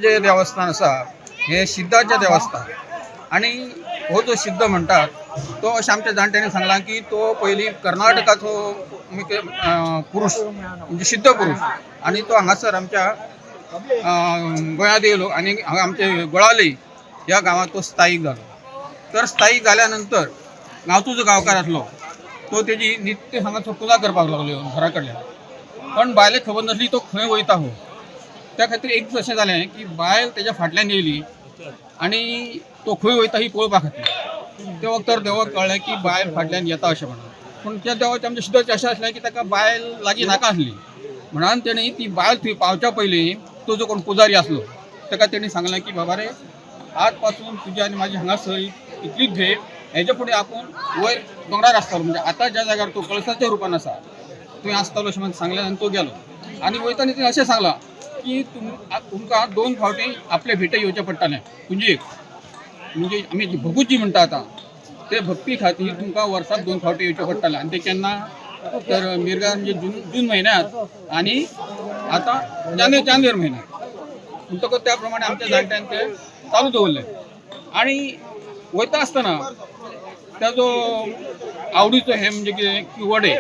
जे देवस्थान आसा हें सिद्धाचें देवस्थान. आनी हो जो सिद्ध म्हणटात तो अशें आमच्या जाणट्यांनी सांगलां की तो पयलीं कर्नाटकाचो मुख्य पुरूश, म्हणजे सिद्ध पुरूश, आनी तो हांगासर आमच्या गोंयांत येयलो आनी हांगा आमचे गोळाली ह्या गांवांत तो स्थायीक जालो. तर स्थायीक जाल्या नंतर गांवचो जो गांवकार आसलो तो तेजी नित्य हांगासर पुजा करपाक लागलो घरा कडल्यान. पण बायलेक खबर नासली तो खंय वयता हो. त्या खातीर एक दीस अशें जालें की बायल तेज्या फाटल्यान येयली आनी तो खंय वयता ही पळोवपा खातीर. त्या वखतार देवाक कळ्ळें की बायल फाटल्यान येता अशें म्हणून. पूण त्या देवाचें आमच्या सिद्धाचें अशें आसलें की ताका बायल लागीं नाका आसली म्हणून तेणी ती बायल थंय पावच्या पयलीं तो जो कोण पुजारी आसलो ताका तेणी सांगलें की बाबा रे, आज पासून तुजी आनी म्हाजी हांगासर इतलीच भेट, हेजे फुडें आपूण वयर दोंगरार आसतलो, म्हणजे आतां ज्या जाग्यार तो कळसाच्या रुपान आसा थंय आसतलो अशें म्हणून सांगलें. आनी तो गेलो आनी वयताना तिणें अशें सांगलां की तुमकां 2 फावटी आपले भेटे येवचें पडटलें पुंजेक, म्हणजे आमी जी भगूची म्हणटा आतां ते भक्ती खातीर तुमकां वर्साक 2 फावटी येवचें पडटलें. आनी ते केन्ना तर मिरगां म्हणजे जून म्हयन्यांत आनी आतां जानेवार म्हयन्यांत. म्हणटकच त्या प्रमाणे आमच्या जाणट्यान ते चालू दवरलें. आनी वयता आसतना ताजो आवडीचो हे म्हणजे कितें की वडे,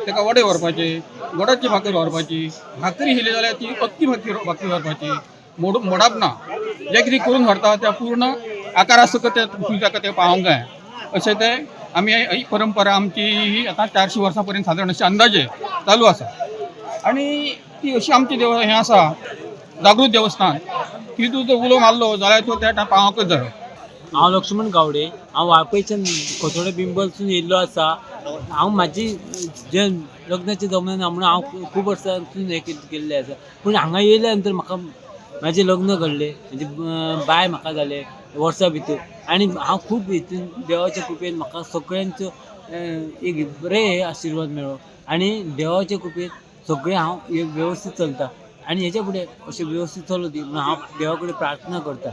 ताका वडे व्हरपाचे, गोडाची भाकर व्हरपाची, भाकरी इली जाल्यार ती अख्खी भाकरी व्हरपाची, मोडप ना, जें कितें करून व्हरता त्या पूर्ण आकारा सकट ते ताका ते पावोंक जाय अशें ते आमी ही परंपरा आमची ही आतां 400 वर्सां पर्यंत सादारण अशें अंदाजे चालू आसा. आनी ती अशी आमची देव हें आसा जागृत देवस्थान की तूं जर उलो मारलो जाल्यार तो त्या पावोंकच जायो. हांव लक्ष्मण गावडे, हांव वाळपयच्यान खोतोडे बिंबलसून येयल्लो आसा. हांव म्हाजी जे लग्नाचें जमना म्हणून हांव खूब वर्सांसून हें केल्लें आसा. पूण हांगा येयल्या नंतर म्हाका म्हाजें लग्न घडलें, म्हणजे बाय म्हाका जालें वर्सा भितर. आनी हांव खूब हितून देवाच्या कृपेन म्हाका सगळ्यांचो एक बरें आशिर्वाद मेळ्ळो आनी देवाच्या कृपेन सगळें हांव वेवस्थीत चलता आनी हेच्या फुडें अशें वेवस्थीत चलूं दी म्हणून हांव देवा कडेन प्रार्थना करता.